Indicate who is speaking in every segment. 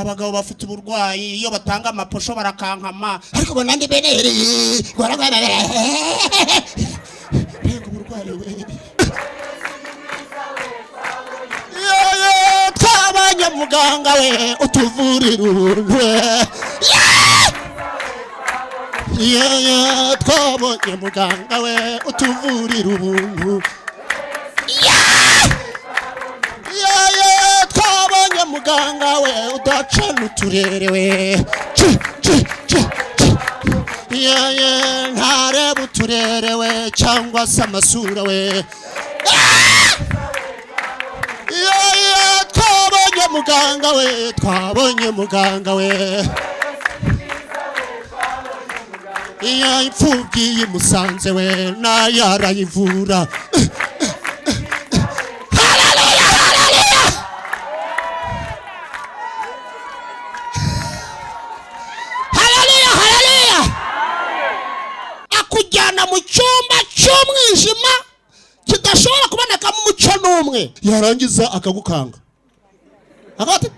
Speaker 1: Abagabo bafite uburwayi, iyo batanga amaposho barakankama, ariko ngo nandi beneri mbega uburwayi we! Yeee, twabonye muganga we utuvurira ubuntu we. Yeee, twabonye muganga we utuvurira ubuntu. Yeee, twabonye muganga we udacana uturere we. Ci, ci, ci, ci. Yeee, ntareba uturere we cyangwa se amasura we. Yeee, twabonye muganga we, twabonye muganga we. Iyo imfubyi yimusanze we nayo arayivura. Haleluya, haleluya, haleluya, haleluya! Akujyana mu cyumba cy'umwijima kidashobora kubonekamo umucyo n'umwe, yarangiza akagukanga, akavuga ati: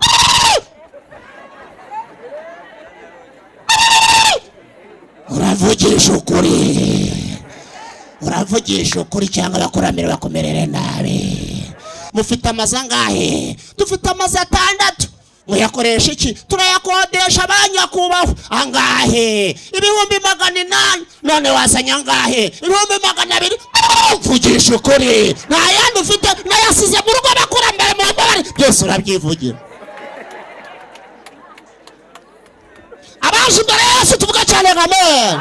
Speaker 1: "Uravugisha ukuri, uravugisha ukuri cyangwa abakurambere bakumerere nabi? Mufite amazu angahe?" "Dufite amazu 6." "Muyakoresha iki?" "Turayakodesha ba nyakubahwa." "Angahe?" "800,000." "None wazanye angahe?" "200,000." "Mvugisha ukuri, nta yandi ufite? Nayasize mu rugo abakurambere, mu mbabare." Byose urabyivugira. Abaje imbere ya Yesu tuvuga cyane nka amen.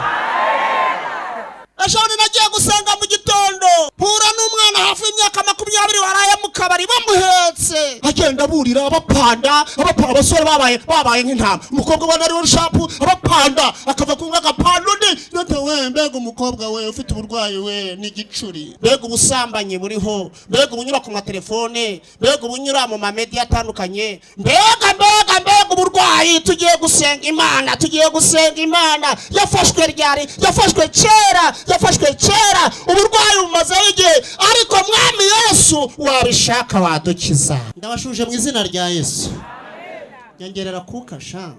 Speaker 1: Ejo bundi nagiye gusenga mu gitondo, mpura n'umwana hafi y'imyaka 20 waraye mu kabari bamuhetse, agenda aburira abapanda, abasore babaye nk'intama. Umukobwa ubona ariwe sharp, abapanda, akava ku agapanda undi. None we, mbega umukobwa we ufite uburwayi we, ni igicuri! Mbega ubusambanyi buriho, mbega ubunyura ku matelefone, mbega ubunyura mu mamediya atandukanye, mbega, mbega, mbega uburwayi! Tugiye gusenga Imana, tugiye gusenga Imana. Yafashwe ryari? Yafashwe kera, yafashwe kera. Uburwayi bumazeho igihe, ariko Mwami Yesu wabishaka wadukiza. Ndabashuje mu izina rya Yesu. Nyongerera kuka sha.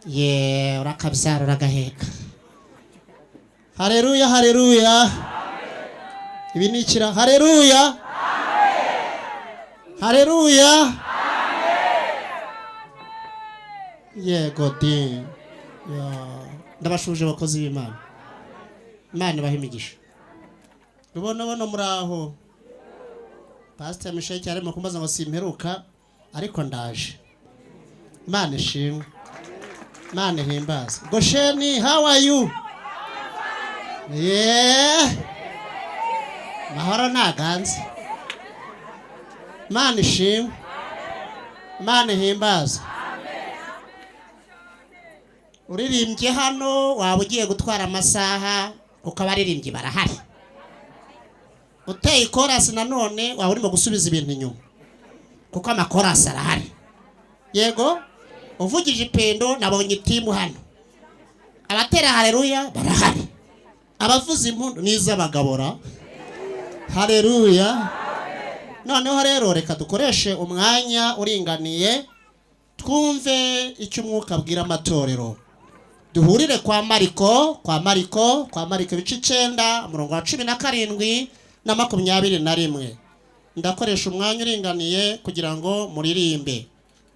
Speaker 1: Ye, urakabyara uragaheka.
Speaker 2: Haleluya, haleluya! Ibi ni ikira. Haleluya, haleluya! Yego di. Ya.
Speaker 1: Ndabashuje abakozi b'Imana, Imana ibahe imigisha. Rubonobono muri aho. Pastor Michel arimo kumbaza ngo simperuka, ariko ndaje. Imana ishimwe, Imana ihimbaze. Gosheni, how are you? Yeah. Mahoro ntaganze. Imana ishimwe, Imana ihimbaze. Uririmbye hano waba ugiye gutwara amasaha, kuko abaririmbyi barahari. Uteye ikorasi nanone waba urimo gusubiza ibintu inyuma, kuko amakorasi arahari. Yego, uvugije ipendo nabonye itimu hano, abatera haleluya barahari, abavuza impundu n'iz'abagabora. Haleluya! Noneho rero reka dukoreshe umwanya uringaniye, twumve icyo umwuka abwira amatorero. Duhurire kwa Mariko, kwa Mariko, kwa Mariko ibice 9, umurongo wa 17 na 21. Ndakoresha umwanya uringaniye kugira ngo muririmbe.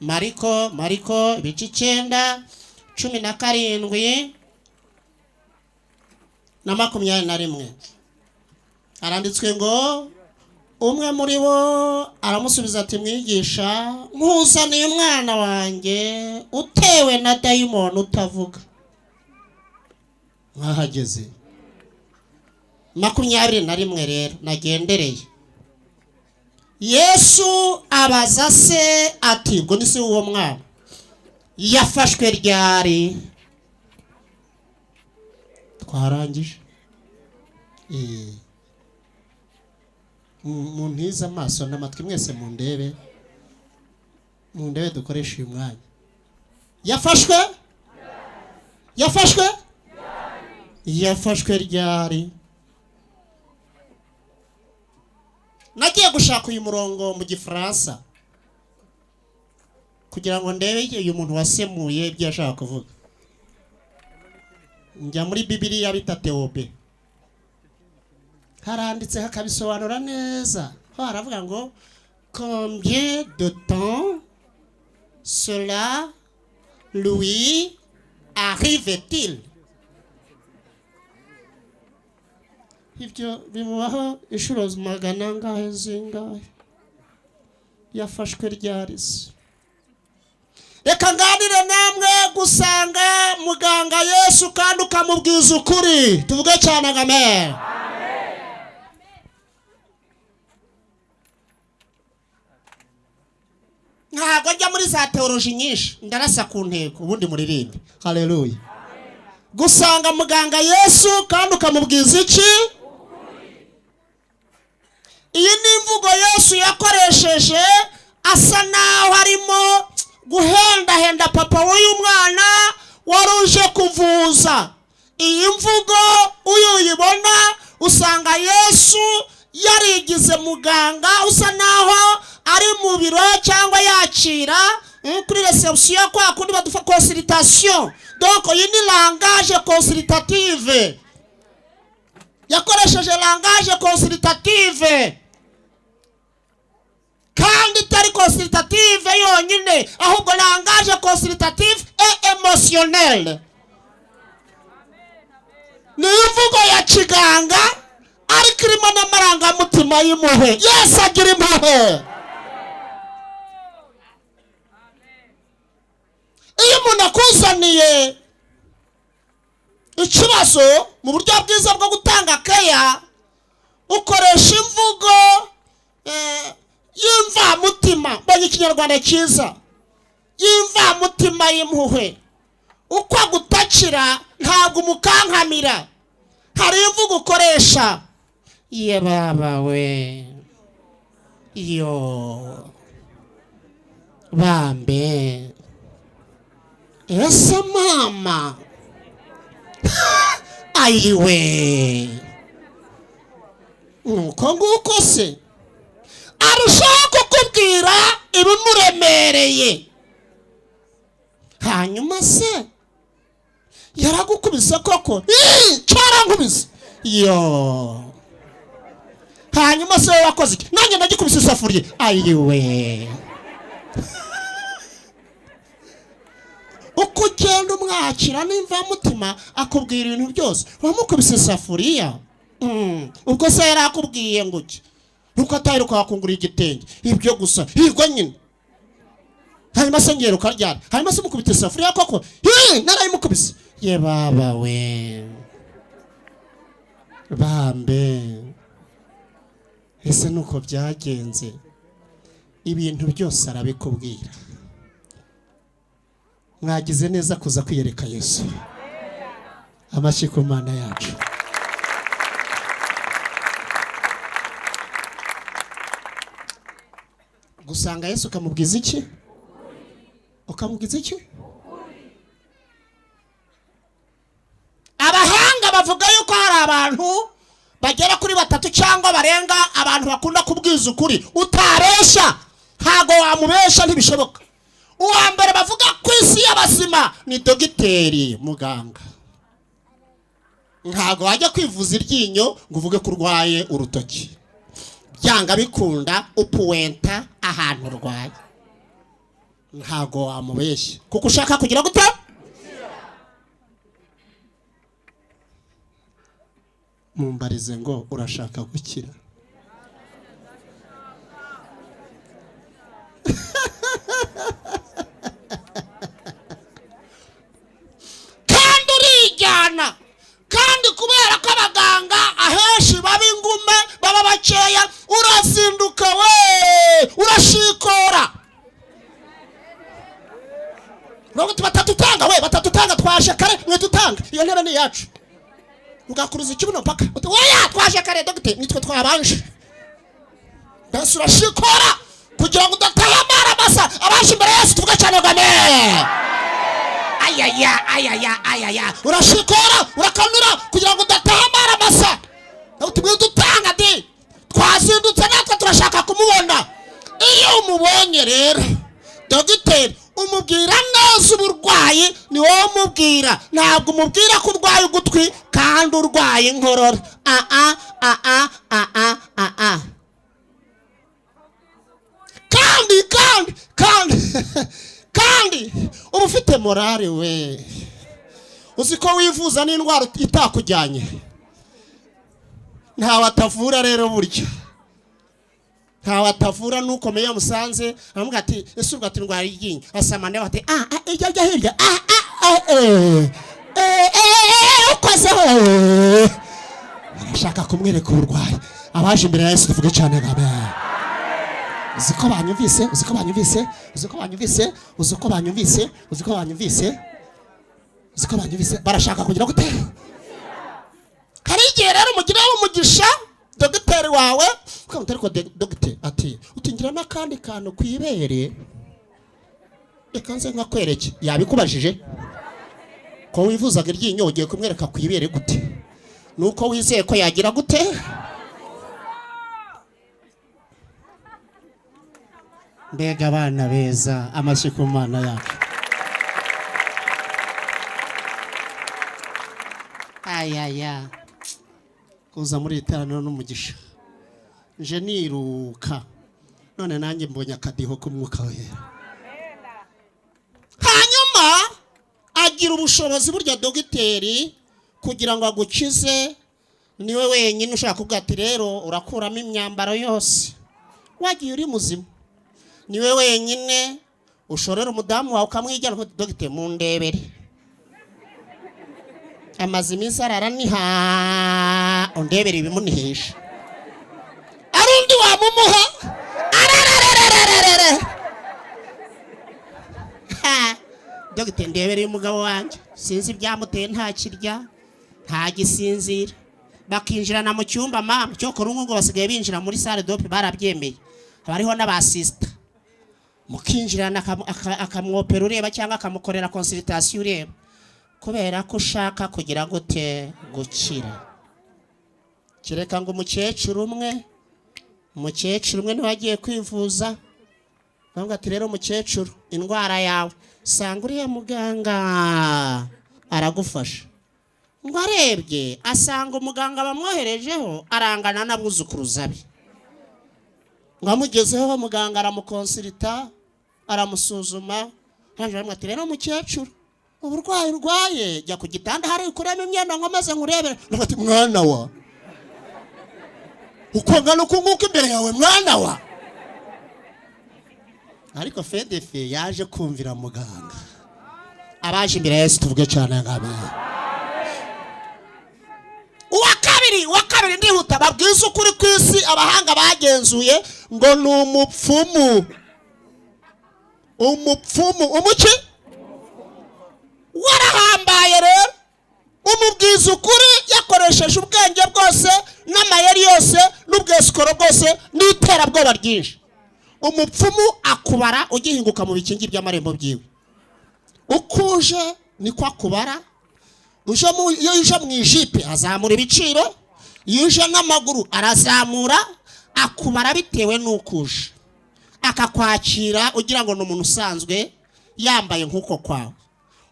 Speaker 1: Mariko, Mariko ibice 9, 17 na 21. Haranditswe ngo: umwe muri bo aramusubiza ati: "Mwigisha, nkuzaniye umwana wanjye utewe na dayimoni utavuga." Mwahageze? 21 rero nagendereye. Yesu abaza se ati, ubwo ni se w'uwo mwana: "Yafashwe ryari?" Twarangije. Muntize amaso n'amatwi mwese, mundebe, mundebe, dukoreshe uyu mwanya. Yafashwe, yafashwe, yafashwe ryari? Nagiye gushaka uyu murongo mu Gifaransa.
Speaker 2: Kugira ngo ndebe uyu muntu wasemuye ibyo yashaka kuvuga, njya muri Bibiliya bita Teobe, haranditse hakabisobanura neza. Ho haravuga ngo: "Combien de temps cela lui arrive-t-il?" Ibyo bimubaho inshuro magana angahe, zingahe? Yafashwe ryari se? Reka nganire namwe gusanga muganga Yesu kandi ukamubwiza ukuri. Tuvuge cyane amen. Ntabwo njya muri za théologie nyinshi, ndarasa ku ntego, ubundi muririmbe haleluya. Gusanga muganga Yesu kandi ukamubwiza iki? Iyi ni imvugo Yesu yakoresheje asa naho arimo guhendahenda papa w'uyu mwana wari uje kuvuza. Iyi mvugo uyu uyibona, usanga Yesu yarigize muganga usa naho ari mu biro cyangwa yakira kuri réception, kwa kundi badufa consultation. Donc iyi ni langage consultative, yakoresheje langage consultative, kandi itari consultative yonyine, ahubwo langage consultative et émotionnelle. Ni imvugo ya kiganga ariko irimo n'amarangamutima y'impuhwe. Yesu agira impuhwe. Iyo umuntu akuzaniye ikibazo, mu buryo bwiza bwo gutanga keya ukoresha imvugo y'imvamutima. Mbonye Ikinyarwanda cyiza, y'imvamutima, y'impuhwe. Uko agutakira ntabwo umukankamira. Hari imvugo ukoresha: "Ye baba we, yo bambe, ese mama, ayiwe, nuko nguko se." Arushaho kukubwira ibimuremereye. "Hanyuma se yaragukubise koko?" "Ii, cyarankubise yo." "Hanyuma se wowe wakoze iki?" "Nanjye nagikubise isafuriya." "Ayiwe." Uko ugenda umwakira n'imvamutima, akubwira ibintu byose. "Wamukubise isafuriya? Ubwo se yari akubwiye ngo iki?" "Nuko ataheruka wakungura igitenge." "Ibyo gusa?" "Hirwa nyine." "Hanyuma se ngeruka ryari?" "Hanyuma se mukubita isafuriya koko?" "Hi, narayimukubise." "Ye baba we, bambe, ese nuko byagenze?" Ibintu byose arabikubwira. Mwagize neza kuza kwiyereka Yesu. Amashyi ku Mana yacu. Gusanga Yesu ukamubwiza iki? Ukamubwiza iki? Abahanga bavuga yuko hari abantu bagera kuri batatu cyangwa barenga, abantu bakunda kubwiza ukuri, utabeshya, ntago wamubesha, ntibishoboka. Uwa mbere bavuga ku isi y'abazima ni dogiteri, muganga. Ntabwo wajya kwivuza iryinyo ngo uvuge ko urwaye urutoki. Byanga bikunda upuwenta ahantu urwaye. Ntabwo wamubeshya kuko ushaka kugira gute? Mumbarize ngo: urashaka gukira? Kandi urijyana, kandi kubera ko abaganga ahenshi baba ingume, baba bakeya, urazinduka we, urashikora. Uravuga uti: "Batatutanga we, batatutanga, twaje kare, mwitutanga, iyo ntebe ni iyacu." Ugakuruza ikibuno mpaka uti: "Oya, twaje kare dogiteri, nitwe twabanje." Mbese urashikora kugira ngo udataha amara masa. Abaje imbere Yesu, tuvuga cyane ngo amen. Ayaya, ayaya, ayaya! Urashikora, urakanura kugira ngo udataha amara masa. Tumwe dutanga di, twazindutse natwe, turashaka kumubona. Iyo umubonye rero Dogiteri umubwira neza uburwayi, ni wowe umubwira, ntabwo umubwira ko urwaye ugutwi kandi urwaye inkorora. A a a a a a a a. Kandi kandi kandi kandi uba ufite morale we, uzi ko wivuza n'indwara itakujyanye. Ntawe atavura rero burya, ntawe atavura. N'ukomeye yamusanze aramubwira ati ese ubwo ati ndwara iryinyo, asama nawe ati ah ah, ijya jya hirya, ah ah ah, eh eh eh, ukozeho eh. Arashaka kumwereka uburwayi. Abaje imbere ya Yesu tuvuge cyane amen. Uzi ko banyumvise, uzi ko banyumvise, uzi ko banyumvise, uzi ko banyumvise, uzi ko banyumvise, uzi ko banyumvise. Barashaka kugira gute? Hari igihe rero umugiraho umugisha dogiteri wawe, ukamutera ariko dogiteri ati utingira n'akandi kantu ku ibere, reka nze nkakwereke. Yabikubajije ko wivuzaga iryinyo, ugiye kumwereka ku ibere gute? Nuko wizeye ko yagira gute? Mbega abana beza, amashyi ku Mana yacu. Ayaya, kuza muri iri teraniro n'umugisha. Nje niruka none nanjye mbonye akadiho k'umwuka wera. Hanyuma agira ubushobozi burya dogiteri kugira ngo agukize, niwe wenyine ushaka kuvuga ati rero urakuramo imyambaro yose wagiye uri muzima. Niwe wenyine ushorera umudamu wawe ukamwijyana uti dogiteri mundebere, amaze iminsi arara niha, undebere ibimunihisha. Ari undi wamumuha arararararara. Dogiteri ndebere umugabo wanjye, sinzi ibyamuteye, ntakirya ntagisinzira. Bakinjirana mu cyumba mama, cyokora ubu ngubu basigaye binjira muri salle dope, barabyemeye, haba hariho n'abasisita. Mukinjirana akamwopera ureba cyangwa akamukorera consultation ureba, kubera ko ushaka kugira gute? Gukira. Kereka ngo umukecuru umwe, umukecuru umwe niwe agiye kwivuza, bavuga ati rero umukecuru indwara yawe sanga uriya muganga aragufasha. Ngo arebye asanga umuganga bamwoherejeho arangana n'abuzukuruza be. Ngo amugezeho muganga aramukonsulta, aramusuzuma, arangije aramubwira ati rero mukecuru uburwayi urwaye, jya ku gitanda hari ukuremo imyenda nkomeze nkurebere. Aravuga ati mwana wa, uko ngana uku nguku imbere yawe mwana wa. Ariko fedefe yaje kumvira muganga. Abaje imbere ya Yesu tuvuge cyane amen. Uwa kabiri, uwa kabiri ndihuta, babwiza ukuri ku isi abahanga bagenzuye ngo ni umupfumu. Umupfumu umuki warahambaye rero, umubwiza ukuri yakoresheje ubwenge bwose n'amayeri yose n'ubwesikoro bwose n'iterabwoba ryinshi. Umupfumu akubara ugihinguka mu bikingi by'amarembo byiwe, uko uje niko akubara. Iyo uje mu ijipe azamura ibiciro, iyo uje n'amaguru arazamura, akubara bitewe n'uko uje. Akakwakira ugira ngo ni umuntu usanzwe yambaye nk'uko kwawe,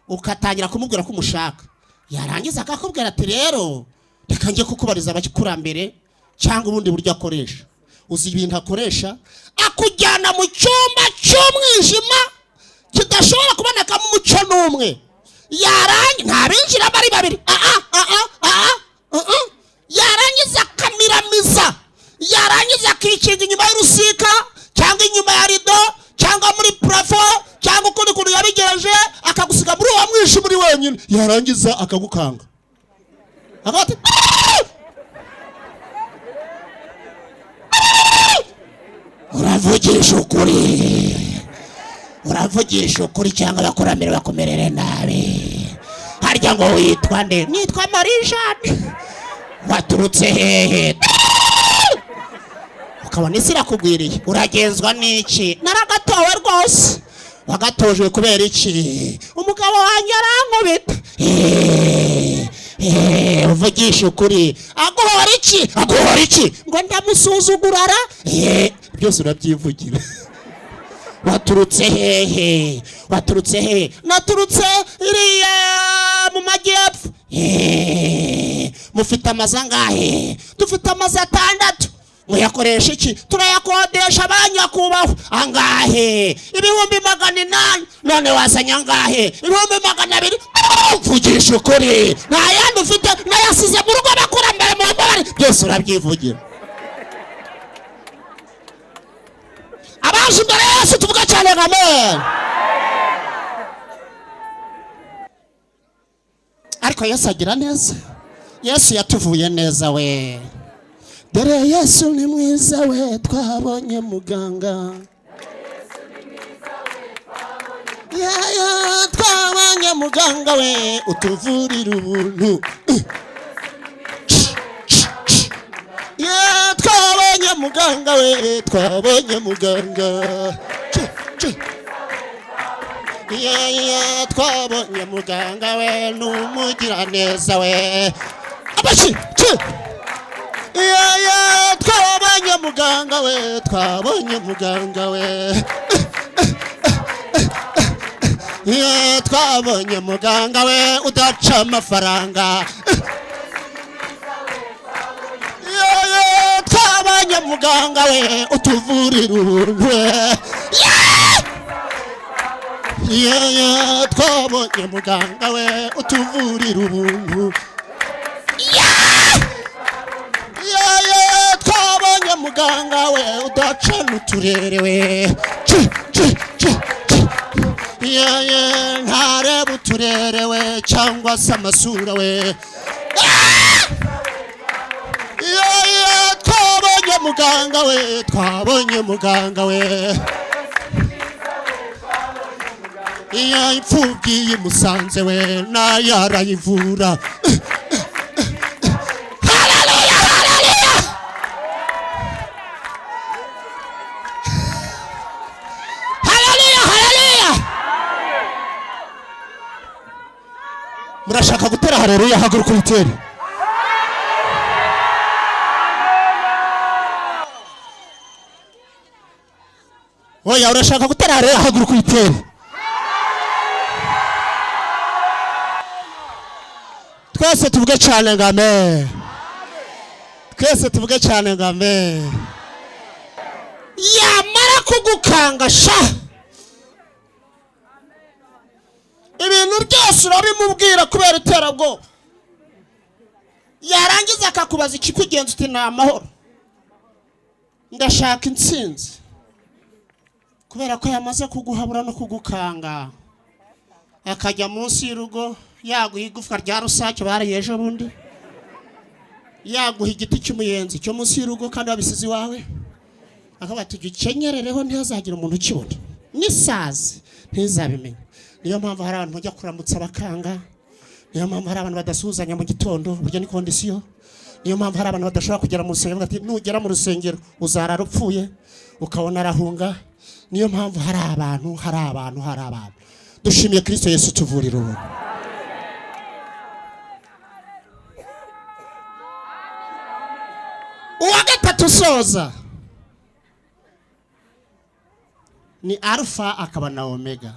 Speaker 2: ukatangira kumubwira ko umushaka, yarangiza akakubwira ati rero reka njye kukubariza abakurambere cyangwa ubundi buryo akoresha. Uzi ibintu akoresha, akujyana mu cyumba cy'umwijima kidashobora kubonekamo umucyo n'umwe. Yarangiza ntabinjiramo ari babiri, yarangiza akamiramiza, yarangiza akikinga inyuma y'urusika cyangwa inyuma ya rido cyangwa muri plafo cyangwa ukundi kuntu yabigenje, akagusiga muri uwo mwijima uri wenyine, yarangiza akagukanga akavuga ati uravugisha ukuri, uravugisha ukuri cyangwa abakurambere bakumerere nabi. Harya ngo witwa nde? Nitwa Marie Jeanne. Waturutse hehe? Ukabona isi irakugwiriye. Uragenzwa n'iki? Naragatowe rwose. Wagatojwe kubera iki? Umugabo wanjye arankubita. Uvugisha ukuri. Aguhora iki? Aguhora iki? Ngo ndamusuzugurara. Byose urabyivugira. Waturutse hehe? Waturutse hehe?
Speaker 1: Naturutse iriya mu majyepfo.
Speaker 2: Mufite amazu angahe?
Speaker 1: Dufite amazu 6.
Speaker 2: Muyakoresha iki?
Speaker 1: Turayakodesha ba nyakubahwa.
Speaker 2: Angahe?
Speaker 1: 800,000.
Speaker 2: None wazanye angahe?
Speaker 1: 200,000.
Speaker 2: Mvugisha ukuri,
Speaker 1: nta yandi ufite? Nayasize mu rugo abakurambere, mu mbabare.
Speaker 2: Byose urabyivugira.
Speaker 1: Abaje imbere Yesu tuvuga cyane nka amen.
Speaker 2: Ariko Yesu agira neza, Yesu yatuvuye neza we. Dore Yesu ni mwiza we, twabonye muganga. Ya twabonye muganga we, utuvurira ubuntu. Ya twabonye muganga we, twabonye muganga. Ya twabonye muganga we, numugira neza we. Abashi ya twabonye muganga we, twabonye muganga we. Ya twabonye muganga we, udaca amafaranga. Ya twabonye muganga we, utuvurira ubuntu. Ya twabonye muganga we, utuvurira ubuntu. Ya twabonye muganga we, udacana uturere we. Ya ntareba uturere we cyangwa se amasura we. Ya twabonye muganga we, twabonye muganga we. Iya imfubyi yimusanze we, nayo arayivura. Haleluya, haleluya. Haleluya, haleluya. Murashaka gutera haleluya? Haguruka uyitere. Oya, urashaka gutera haleluya? Haguruka uyitere. Twese tuvuge cyane ngo amen. Twese tuvuge cyane ngo amen.
Speaker 1: Yamara kugukanga sha, ibintu byose urabimubwira kubera iterabwoba. Yarangiza akakubaza ikikugenza, uti ni amahoro, ndashaka intsinzi. Kubera ko yamaze kuguhabura no kugukanga, akajya munsi y'urugo yaguha igufwa rya rusake bariye ejo bundi, yaguha igiti cy'umuyenzi cyo munsi y'urugo kandi wabisize iwawe, akavuga ati ukenyerereho ntihazagira umuntu ukibona, n'isazi ntizabimenye. Niyo mpamvu hari abantu bajya kuramutsa bakanga, niyo mpamvu hari abantu badasuhuzanya mu gitondo, burya ni kondisiyo. Niyo mpamvu hari abantu badashobora kugera mu rusengero, ati nugera mu rusengero uzarara upfuye, ukabona arahunga. Niyo mpamvu hari abantu, hari abantu, hari abantu. Dushimiye Kristo Yesu tuvurira ubuntu. Uwa gatatu usoza ni Alpha akaba na Omega,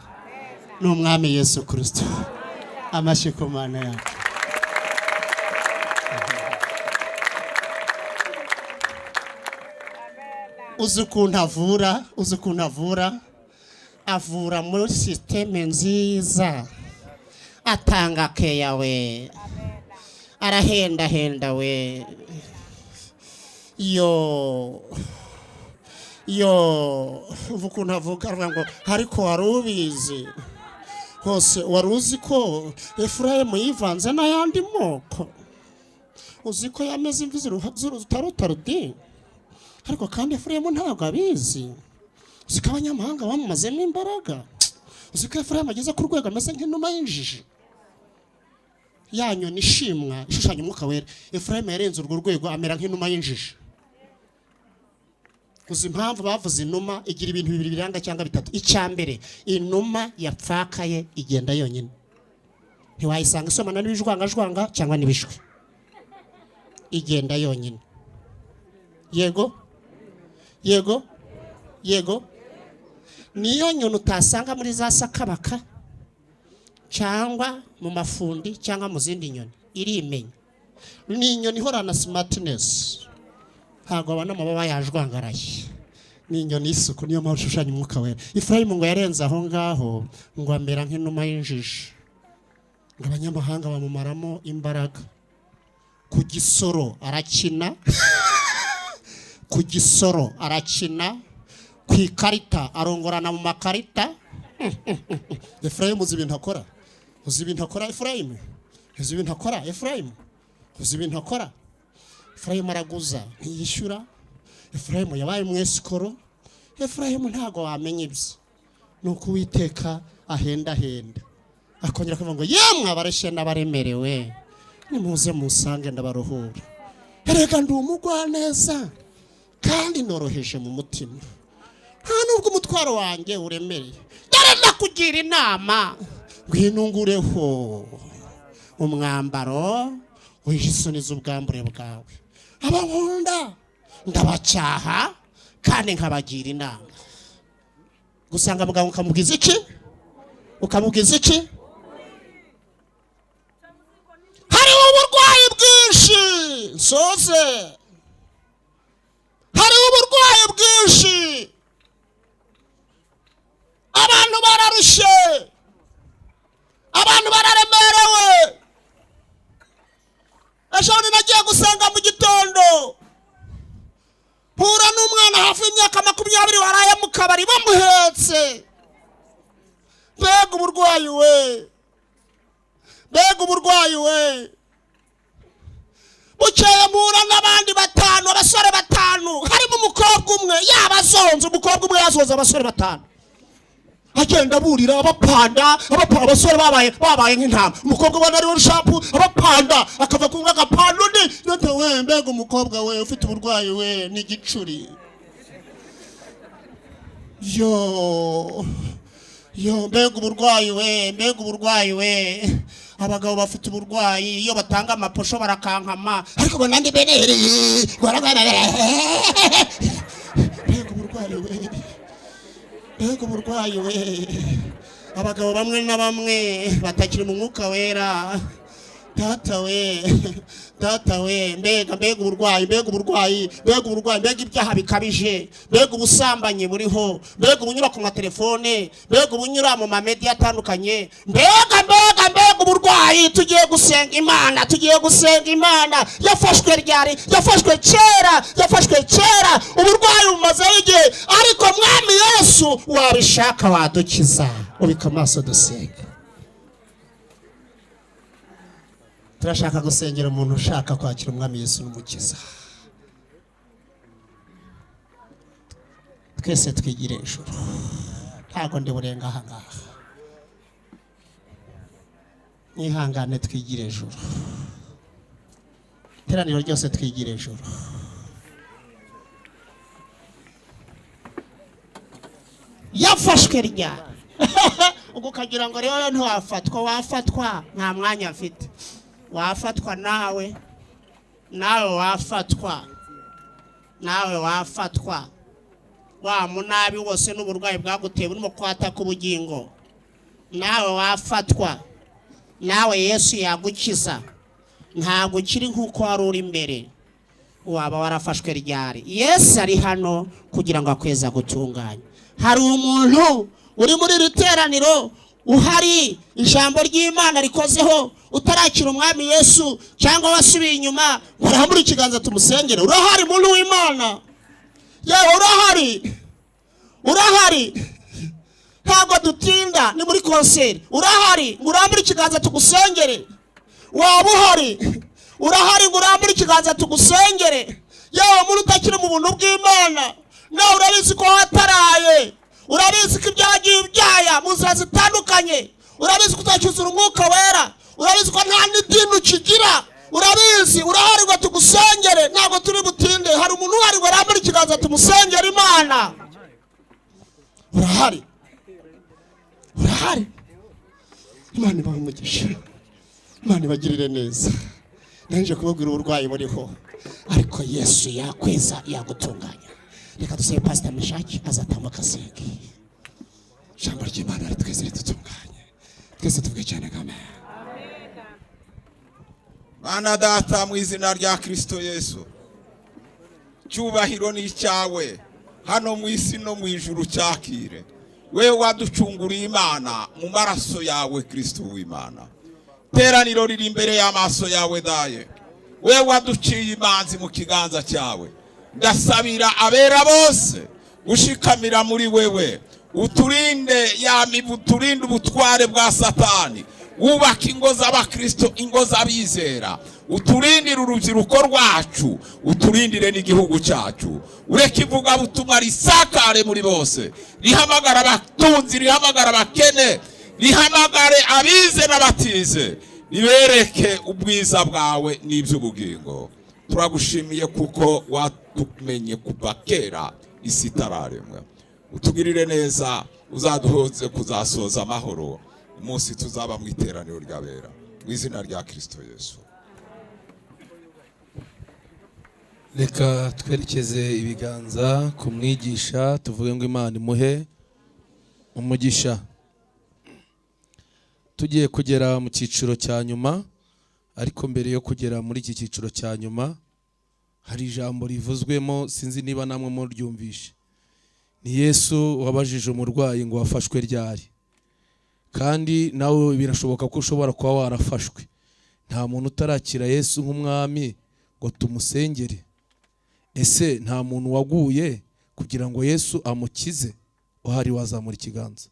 Speaker 1: ni Umwami Yesu Kristo. Amashyi ku Mana yacu. Uzi ukuntu avura, uzi ukuntu avura, avura muri sisiteme nziza, atanga keya we, arahendahenda we. Yo yo, uva ukuntu avuga, aravuga ngo ariko wari ubizi hose, wari uzi ko Efurayimu yivanze n'ayandi moko, uzi ko yameze imvi z'urutarutarudi, ariko kandi Efurayimu ntabwo abizi. Uzi ko abanyamahanga bamumazemo imbaraga, uzi ko Efurayimu ageze ku rwego ameze nk'inuma y'injiji, ya nyoni ishimwa ishushanya umwuka wera. Efurayimu yarenze urwo rwego amera nk'inuma y'injiji. Uzi impamvu bavuze inuma? Igira ibintu bibiri biranga cyangwa bitatu. Icya mbere, inuma yapfakaye igenda yonyine, ntiwayisanga isomana n'ibijwangajwanga cyangwa n'ibishwi, igenda yonyine. Yego yego yego.
Speaker 2: Niyo nyoni utasanga muri za sakabaka cyangwa mu mafundi cyangwa mu zindi nyoni. Irimenya,
Speaker 1: Ni inyoni ihorana smartness, ntabwo abona amababa yajwangaraye. Ni inyoni y'isuku, niyo mpamvu ishushanya Umwuka Wera. Efurayimu ngo yarenze aho ngaho, ngo amera nk'inuma y'injiji, ngo abanyamahanga bamumaramo imbaraga. Ku gisoro arakina, ku gisoro arakina, ku ikarita arongorana mu makarita. Efurayimu, uzi ibintu akora? Uzi ibintu akora Efurayimu? Uzi ibintu akora Efurayimu? Uzi ibintu akora Efurayimu? Araguza ntiyishyura. Efurayimu yabaye umwesikoro. Efurayimu ntabwo wamenya ibye. Ni uko Uwiteka ahendahenda, akongera akavuga ngo: "Yemwe abareshye n'abaremerewe, nimuze musange ndabaruhura. Erega ndi umugwaneza kandi noroheje mu mutima, nta nubwo umutwaro wanjye uremereye. Dore ndakugira inama, ngwino ungureho umwambaro wije isoni z'ubwambure bwawe. Abo nkunda ndabacyaha kandi nkabagira inama." Gusanga muganga ukamubwiza iki? Ukamubwiza iki? Hariho uburwayi bwinshi, nsoze. Hariho uburwayi bwinshi, abantu bararushye, abantu bararemerewe. Ejo bundi nagiye gusenga mu gitondo, mpura n'umwana hafi y'imyaka 20 waraye mu kabari bamuhetse. Mbega uburwayi we! Mbega uburwayi we! Bukeye mpura n'abandi batanu, abasore batanu, harimo umukobwa umwe yabazonze. Umukobwa umwe yazonze abasore batanu, agenda aburira, abapanda, abasore babaye nk'intama. Umukobwa ubona ariwe sharp, abapanda, akava kumwe agapanda undi. None we, mbega umukobwa we ufite uburwayi we! Ni igicuri. Yo yo, mbega uburwayi we! Mbega uburwayi we! Abagabo bafite uburwayi, iyo batanga amaposho barakankama, ariko ngo nandi benereye. Mbega uburwayi we! Mbega uburwayi we! Abagabo bamwe na bamwe batakiri mu Mwuka Wera. Data we, data we! Mbega, mbega uburwayi! Mbega uburwayi! Mbega uburwayi! Mbega ibyaha bikabije! Mbega ubusambanyi buriho! Mbega ubunyura ku matelefone! Mbega ubunyura mu mamediya atandukanye! Mbega, mbega, mbega uburwayi! Tugiye gusenga Imana, tugiye gusenga Imana. Yafashwe ryari? Yafashwe kera, yafashwe kera. Uburwayi bumazeho igihe, ariko Mwami Yesu, wabishaka wadukiza. Ubika amaso dusenga. Turashaka gusengera umuntu ushaka kwakira Umwami Yesu n'Umukiza. Twese twigire ijuru, ntabwo ndi burenga aha ngaha. Mwihangane, twigire ijuru. Iteraniro ryose, twigire ijuru. Yafashwe ryari? Ubwo ukagira ngo rero ntiwafatwa. Wafatwa, nta mwanya mfite. Wafatwa nawe, nawe wafatwa, nawe wafatwa. Wa munabi wose n'uburwayi bwaguteye burimo kwataka ubugingo, nawe wafatwa, nawe Yesu yagukiza. Ntabwo ukiri nk'uko wari uri mbere. Waba warafashwe ryari? Yesu ari hano kugira ngo akweze, agutunganye. Hari umuntu uri muri iri teraniro uhari ijambo ry'Imana rikozeho, utarakira Umwami Yesu cyangwa wasubiye inyuma, ngo arambure ikiganza tumusengere? Urahari, muntu w'Imana? Yewe, urahari? Urahari? Ntabwo dutinda, ni muri concert. Urahari ngo urambure ikiganza tugusengere? Waba uhari? Urahari ngo urambure ikiganza tugusengere? Yewe muntu utakiri mu buntu bw'Imana, nawe urabizi ko wataraye, urabizi ko ibyagiye ubyaya mu nzira zitandukanye, urabizi ko utakizura Umwuka Wera, urabizi ko nta n'idini ukigira, urabizi. Urahari ngo tugusengere? Ntabwo turi butinde. Hari umuntu uhari ngo arambure ikiganza tumusengere Imana? Urahari? Urahari? Imana ibahe umugisha, Imana ibagirire neza. Naje kubabwira uburwayi buriho, ariko Yesu yakweza, yagutunganya. Reka dusabe Pasita Meshaki azatambuka asenge. Ijambo ry'Imana ritwese ridutunganye, twese tuvuge cyane amen.
Speaker 3: Mana Data, mu izina rya Kristo Yesu, cyubahiro ni icyawe hano mu isi no mu ijuru, cyakire wewe waducunguriye Imana mu maraso yawe Kristo w'Imana. Teraniro riri imbere y'amaso yawe daye, wewe waduciye imanzi mu kiganza cyawe. Ndasabira abera bose gushikamira muri wewe, uturinde ya mivu, uturinde ubutware bwa Satani, wubaka ingo z'abakristo, ingo z'abizera, uturindire urubyiruko rwacu, uturindire n'igihugu cyacu. Ureke ivugabutumwa risakare muri bose, rihamagara abatunzi, rihamagara abakene, rihamagare abize n'abatize, ribereke ubwiza bwawe n'iby'ubugingo. Turagushimiye kuko watumenye kuva kera isi itararemwa. Utugirire neza, uzaduhoze kuzasoza amahoro umunsi tuzaba mu iteraniro ry'abera, mu izina rya Kristo Yesu.
Speaker 4: Reka twerekeze ibiganza ku mwigisha, tuvuge ngo Imana imuhe umugisha. Tugiye kugera mu cyiciro cya nyuma, ariko mbere yo kugera muri iki cyiciro cya nyuma hari ijambo rivuzwemo, sinzi niba namwe muryumvishe. Ni Yesu wabajije umurwayi ngo wafashwe ryari, kandi nawe birashoboka ko ushobora kuba warafashwe. Nta muntu utarakira Yesu nk'umwami ngo tumusengere. Ese nta muntu waguye kugira ngo Yesu amukize? Uhari wazamura ikiganza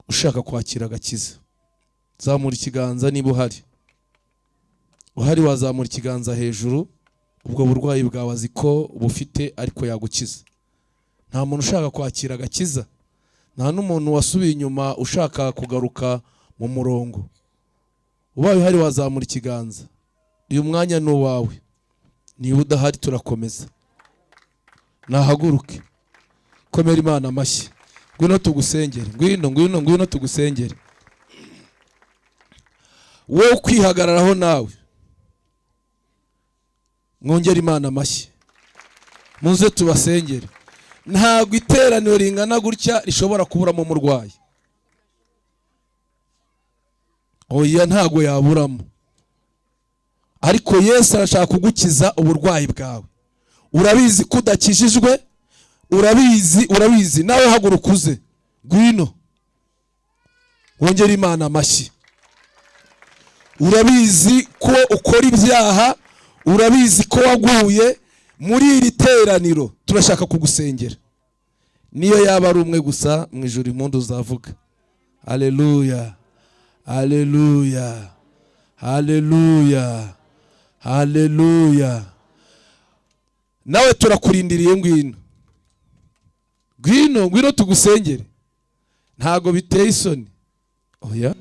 Speaker 4: ushaka kwakira agakiza, zamura ikiganza niba uhari. Uhari wazamura ikiganza hejuru. Ubwo burwayi bwawe azi ko bufite, ariko yagukiza. Nta muntu ushaka kwakira agakiza, nta n'umuntu wasubiye inyuma ushaka kugaruka mu murongo. Ubaye uhari wazamura ikiganza, uyu mwanya ni uwawe. Niba udahari turakomeza. Nahaguruke, komera Imana amashyi. Ngwino tugusengere, ngwino, ngwino, ngwino tugusengere. Wowe kwihagararaho nawe, mwongere Imana amashyi, muze tubasengere. Ntabwo iteraniro ringana gutya rishobora kuburamo umurwayi. Oya, ntabwo yaburamo. Ariko Yesu arashaka kugukiza uburwayi bwawe. Urabizi ko udakijijwe, urabizi, urabizi. Nawe haguruka uze, ngwino wongere Imana amashyi. Urabizi ko ukora ibyaha, urabizi ko waguye. Muri iri teraniro turashaka kugusengera, niyo yaba ari umwe gusa mu ijuru impundu zavuga. Haleluya, haleluya, haleluya, haleluya. Nawe turakurindiriye, ngwino, ngwino, ngwino tugusengere. Ntago biteye isoni. Oya.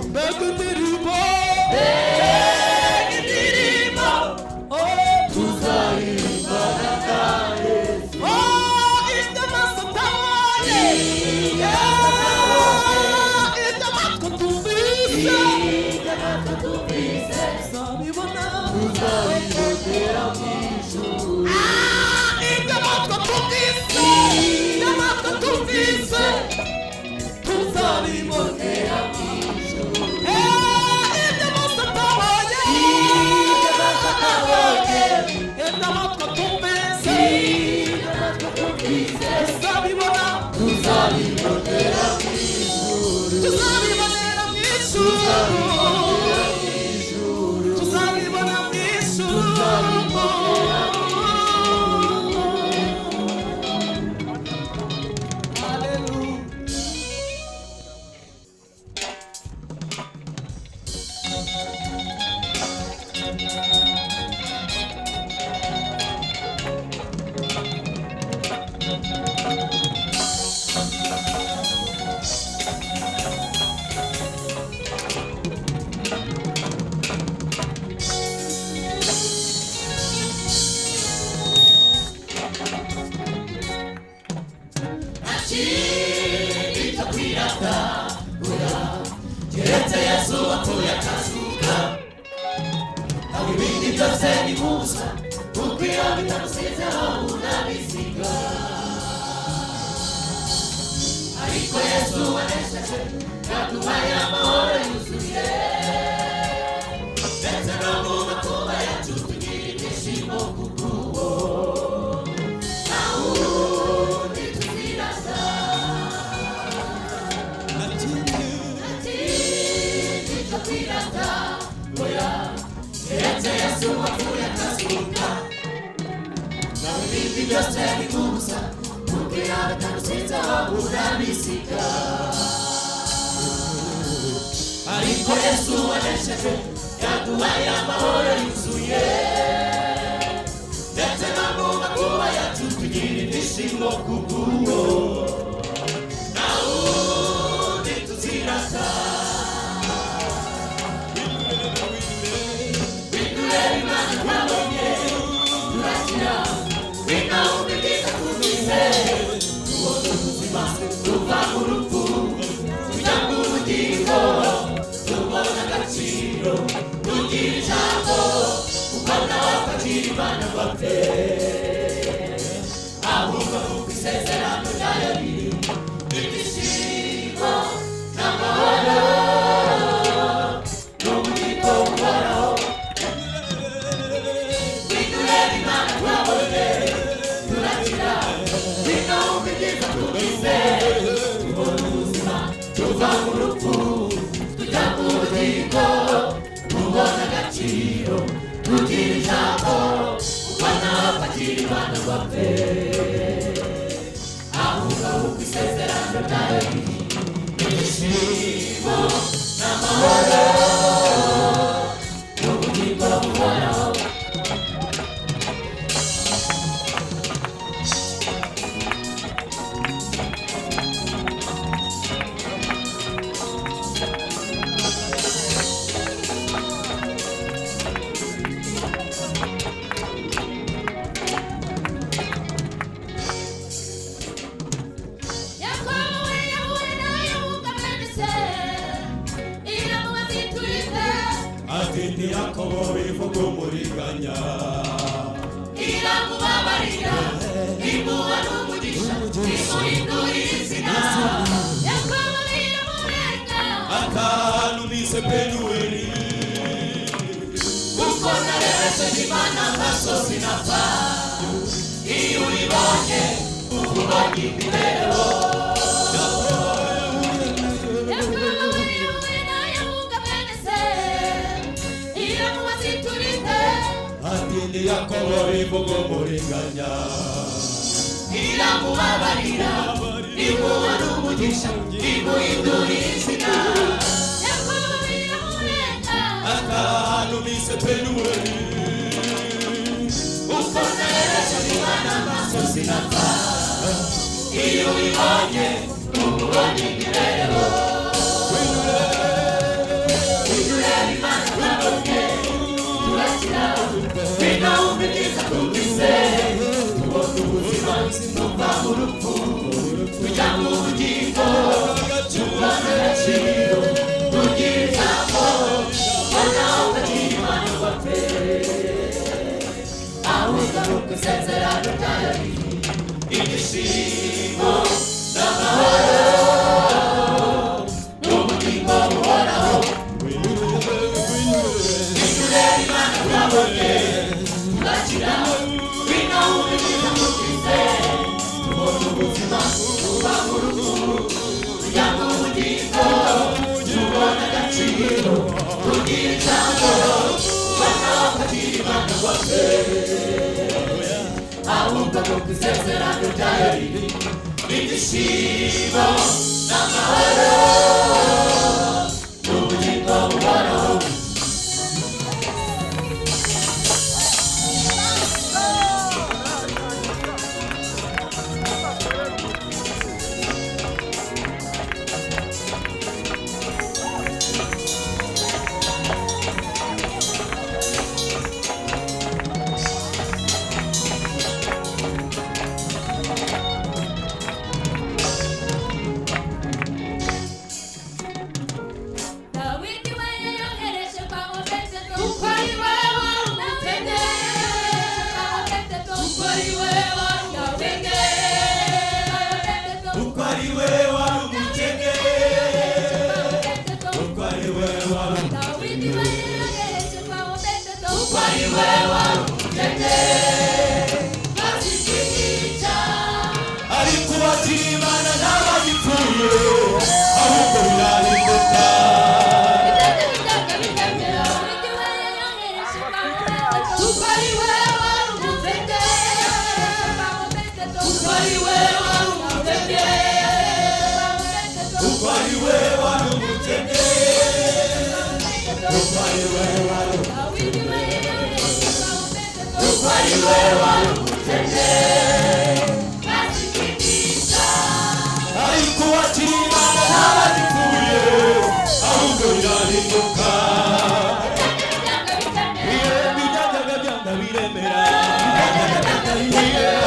Speaker 5: Mbega indirimbo, oh, tuzaririmba. Tuzabibona, tuzabibonera mu ijuru, tuzabibonera mu ijuru, tuzabibona mu ijuru. Hallelujah.
Speaker 6: Ati Yakobo bivuga umuriganya,
Speaker 5: iramubabarira, imuha n'umugisha, imuhindurira izina. Yakobo biramurenga,
Speaker 6: akantu mise Penueli,
Speaker 5: kuko narebesheje Imana amaso sinapfa. Iyo uribonye uba ubonye imibereho. Yakobo we yahuye na Yahunga bene se, iramubaza iturinde.
Speaker 6: Ati Yakobo bivuga umuriganya,
Speaker 5: iramubabarira, imuha n'umugisha, imuhindurira izina. Yakobo biramurenga,
Speaker 6: akantu mise Penueli,
Speaker 5: kuko narebesheje Imana amaso sinapfa. Iyo ubibonye uba ubonye imibereho. Ureba Imana twabonye turakira, bino wumva ibyiza twumvise, tubona ubuzima tuva mu rupfu tujya mu bugingo, tubona agaciro tugira ijambo, ubona ukagira Imana ngo apfe, ahubwo ni uko isezerano ryayo riri ibyishimo n'amahoro n'ubugingo buhoraho. Tureba Imana twabonye turakira, bino wumva ibyiza twumvise, tubona
Speaker 6: Kuko isezerano ryayo riri ibyishimo n'amahoro n'ubugingo buhoraho. Ariko bakiri Imana n'abagipfuye ahubwo birahinduka. Kuko ari we wari umukene, kuko ari we wari kuko ari we wari umukene. Ariko bakiri Imana n'abagipfuye ahubwo birahinduka. Ibijyaga byanga biremera, ibijyaga byanga biremera,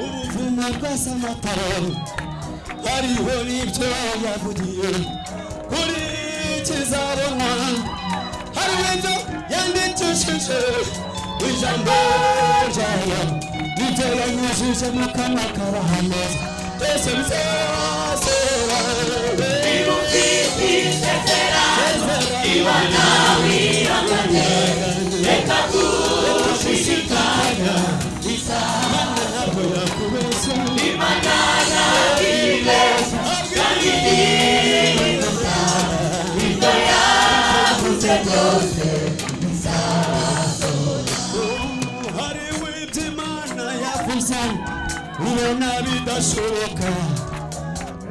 Speaker 1: Ubuvumo bw'asamataro hariho n'ibyo yavugiye kuri kizabonwa, hariho ibyo yandikishije ijambo ryayo, n'ibyo yanyujije mu kanwa k'abahanuzi byose bizasera.
Speaker 6: Niba ufite isezerano Imana wihangane, reka gushidikanya. Imana ntabwo Birashoboka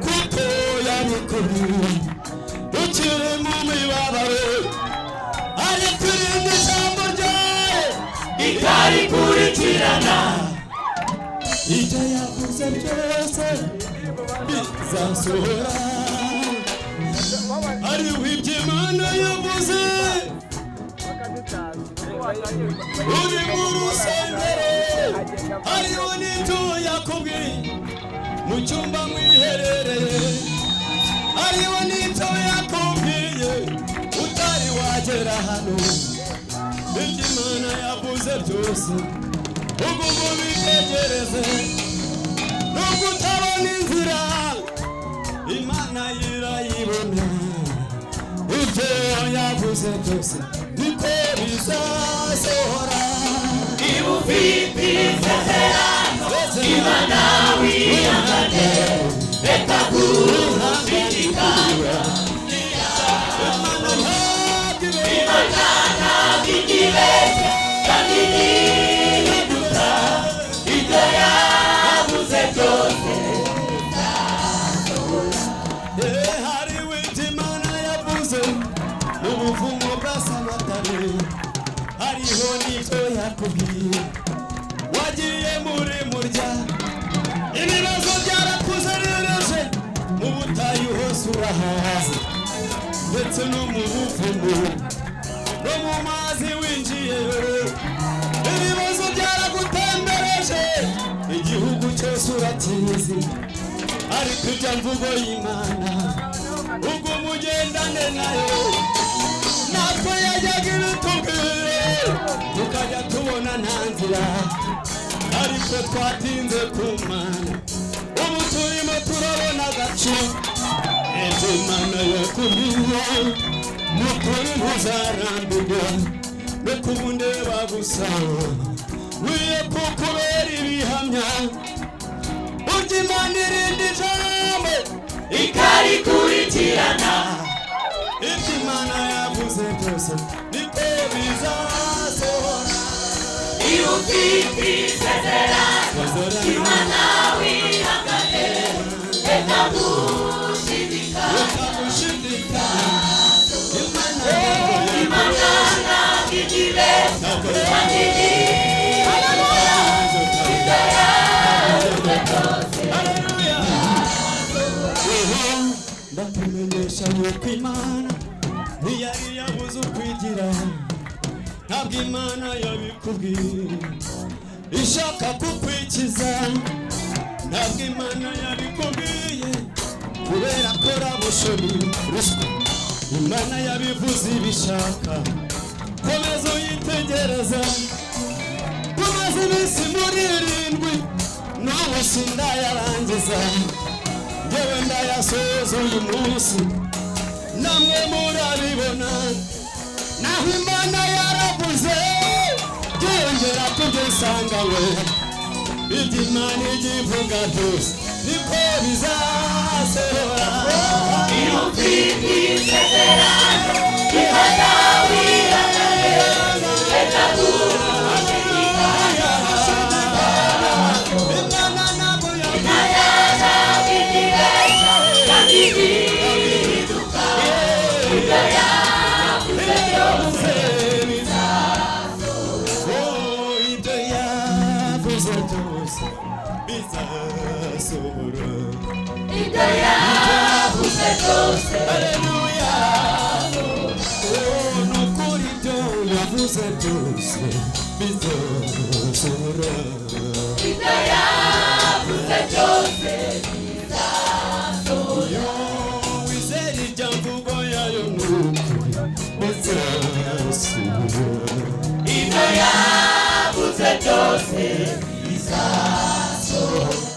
Speaker 6: kuko yabikubwiye ukiri mu mibabaro, ariko irindi jambo ryayo ikarikurikirana. Ibyo yavuze byose bizasohora. Hariho ibyo Imana yavuze uri mu rusengero, hariho n'ibyo yakubwiye mu cyumba mwiherereye, hariho n'ibyo yakubwiye utari wagera hano. Ibyo Imana yavuze byose ugumu bitegereze, nubwo utabona inzira Imana irayibona. Ibyo yavuze byose niko bizasohora.
Speaker 7: Niba ufite isezerano, Imana wihangane, reka gushidikanya. Imana ntabwo ikibeshya kandi ntihinduka, ibyo yavuze byose.
Speaker 6: Hariho ibyo Imana yavuze mu buvumo bwa Samatari, hariho n'ibyo yakubwiye wagiye muri murya. Ibibazo byarakuzerereje mu butayu hose urahaza, ndetse no mu buvumo no mu mazi winjiyeyo. Ibibazo byaragutembereje igihugu cyose urakizi, ariko ibyo mvugo y'Imana ubwo umugendane nayo. Natwe yajyaga ibitubwire tukajya tubona nta nzira, ariko twatinze ku Mana, ubu turimo turabona agacu. Ibyo Imana yakubwiye ni ukuri ntuzarambirwa no kubundeba gusa, wiye kukubera ibihamya. Burya Imana irindi jambo
Speaker 7: ikarikurikirana.
Speaker 6: Ibyo Imana yavuze byose niko bizasohora.
Speaker 7: Niba ufite isezerano, Imana wihangane, reka gushidikanya. Imana ntabwo ikibeshya kandi ntihinduka, ibyo yavuze byose.
Speaker 6: Ndakumenyesha yuko Imana ntiyari yabuze ukwigira, ntabwo Imana yabikubwiye ishaka kukwikiza, ntabwo Imana yabikubwiye kubera ko rabushoni ruswa. Imana yabivuze ibishaka, komeza uyitegereza. Tumaze iminsi muri 7 n'ubu sindayarangiza, njyewe ndayasoza uyu munsi namwe murabibona. Naho Imana yaravuze byongera kubyusanga we, ibyo Imana ijya ivuga byose niko bizasohora.
Speaker 7: Niba ufite isezerano, Imana wihangane, reka gushidikanya.
Speaker 6: Imana ntabwo
Speaker 7: Imana ntabwo ikibeshya kandi ntihinduka, ibyo yavuze byose.
Speaker 6: Oh, ibyo yavuze byose bizasohora.
Speaker 7: Ibyo yavuze byose.
Speaker 6: Haleluya. Oh, nukuri ibyo yavuze byose bizasohora.
Speaker 7: Ibyo yavuze byose bizasohora.
Speaker 6: Yo wizera irya mvugo yayo nukuri bizasohora.
Speaker 7: Ibyo yavuze byose bizasohora.